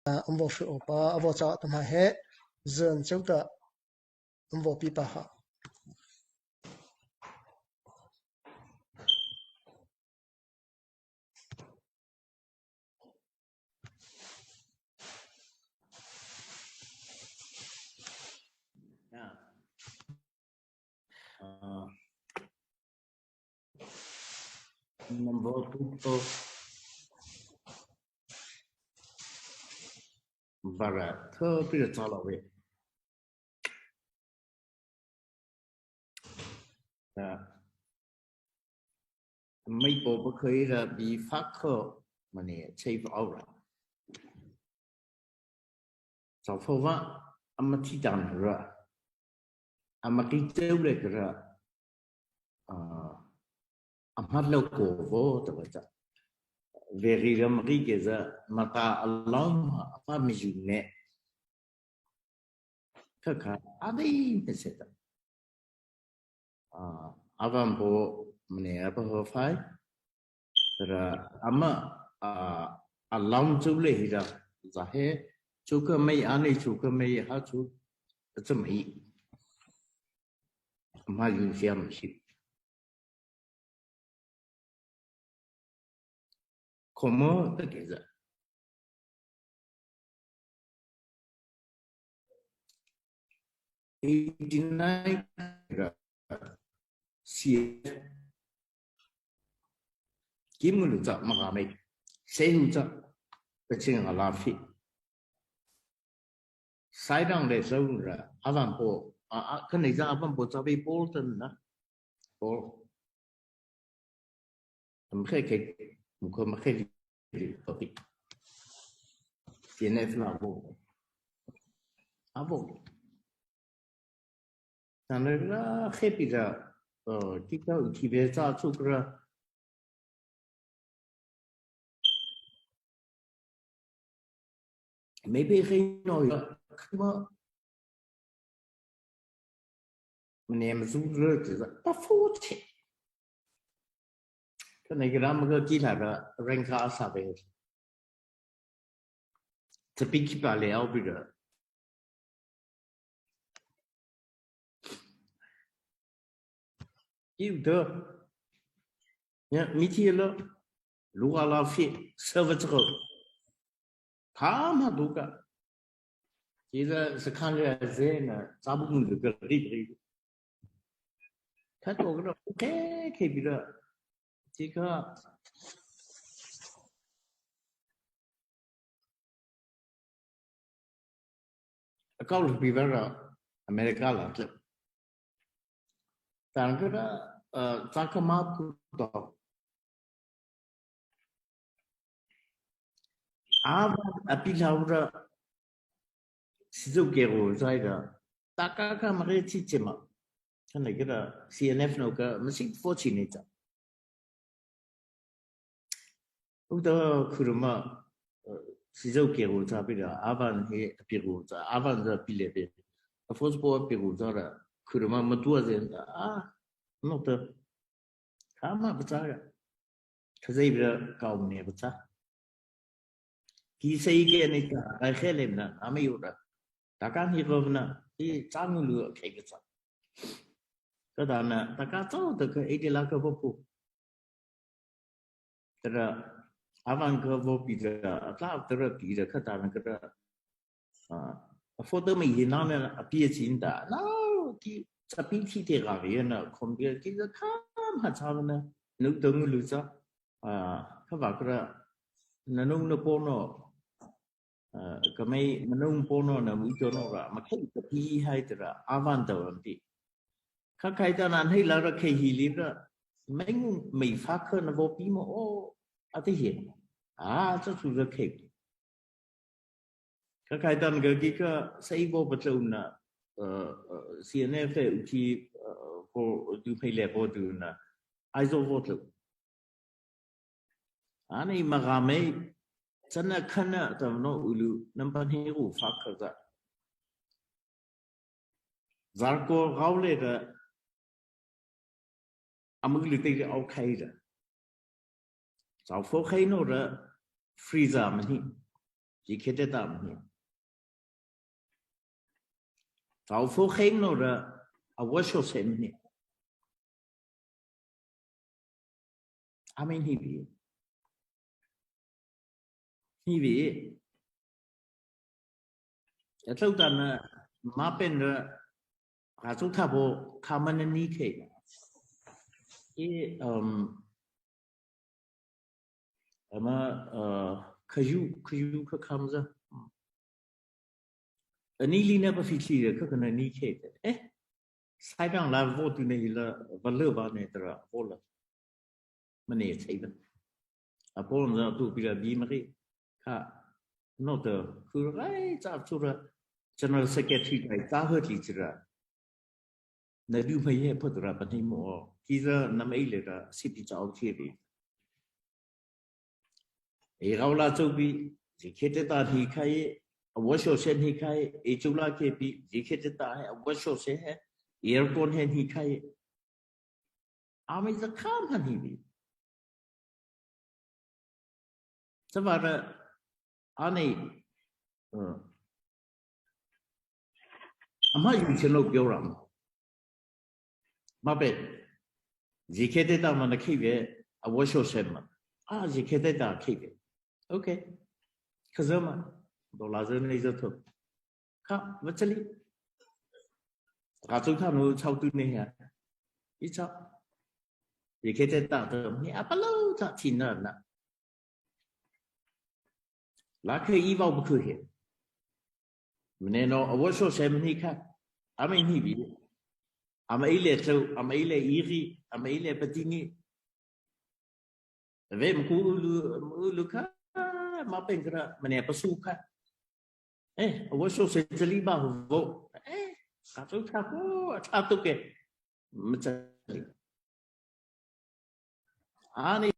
An vaw hri awpa a vaw caah ta hma he zan ceu ta an vaw pi pa ha. Number 2 不是特别早了喂，啊，美国不可以了，比法克么呢，吹不好了，早破饭，俺们提讲了，俺们给走了个了，啊，俺们老国货怎么着？ 可么得给着。89个写，金木路着没阿妹，谁路着不见阿拉费，西当的时候呢，阿万波啊啊，跟你讲阿万波早被波的呢，波，唔可以，唔可唔可以，不比，现在是哪个？阿波。但那个海边的，这个特别早做个，没被黑闹个，可么？你们做个就是不付钱。可那个他们个其他的人卡啥呗？这比起把了比的。有的，你看每天了，如果浪费舍不之后，他们都干。其实是看着在呢，咱们这个厉不厉害？他多个了，开开比了，这个高了比不了，アメリカ了这。但个呢，扎克马不到，阿阿比拉乌的，是做给我在的，大家看嘛个去接嘛，看那个的 CNF 那个没是佛起那只，我到看了嘛，是做给我在比了，阿万嘿比我在，阿万在比那边，佛是波比我在的。车没多少人的啊，弄得他们不咋个，他这边搞不不咋。其实一个那个还海里呢，还没有的，大家你说呢？你张路开个车，这当呢，大家早都个一点那个不不，这个阿万个不比这，那这个比这可当那个啊，佛都没拿呢，别进的那。这边天天个边呢，空边其实看还差不呢，侬等我路子啊，他话个那侬那帮侬，个没侬帮侬呢，没叫侬个，没开个屁孩子了，阿万的问题，他开到那黑了个开系里了，没没发课那个比么哦，啊这些啊，这就是开，他开到那个这个谁波不走呢？CNF uti ko du pele bo du na aizo votu ani magame chana khana tamno ulu nampan hi ru fa kha zarko gaule da amugli te au khai da zao fo khai no da freezer mani 只开得到呢。早付黑了的啊，我说什么呢？阿没你比，你比，走到呢，马边的，啊，走他不，他们的你开，一嗯。 အမခယူခယူခခမ်ဇအနီလီနပဖီချီရခခနနီခေတဲ့အဲဆိုင်ပန်လာဝတ်နေလဘလဘာနေတရဘောလမနေချိဘအပေါ်ဇာတူပြဘီမရီခနော့တခူရိုင်ဇာချူရ general secretary တိုင်တာဟတ်လီချရာနဒူမယေဖတ်ရပတိမောကီဇာနမေလေရာစီတီချောက်ချီဘီ ေကောလာကျုပ်ပြီးဒီခေတ္တတာဒီခိုင်အဝရှောရှနေခိုင်ေကျုလာကေပြီးဒီခေတ္တတာဟဲအဝရှောရှဟဲအေကွန်ဟဲဒီခိုင်အမေစခါမနီဘီစဘာရအနေအမယူချင်လို့ပြောတာမပဲဒီခေတ္တတာမနခိပဲအဝရှောရှမအာဒီခေတ္တတာခိပဲ OK，可是嘛，到拉这那就头，看我这里，啊，走他们超多那些，一超，也可以在打的，你阿不喽，他听了那，那可以报不可以？那喏，我说什么你看，阿没你比，阿没来走，阿没来伊里，阿没来不听你，为么古鲁鲁看？ မပင်ကရမနေပစုခအဲဝရှုစေဇလီဘာဟိုအဲကာတုခကိုအထတုကေမချလီအာနေ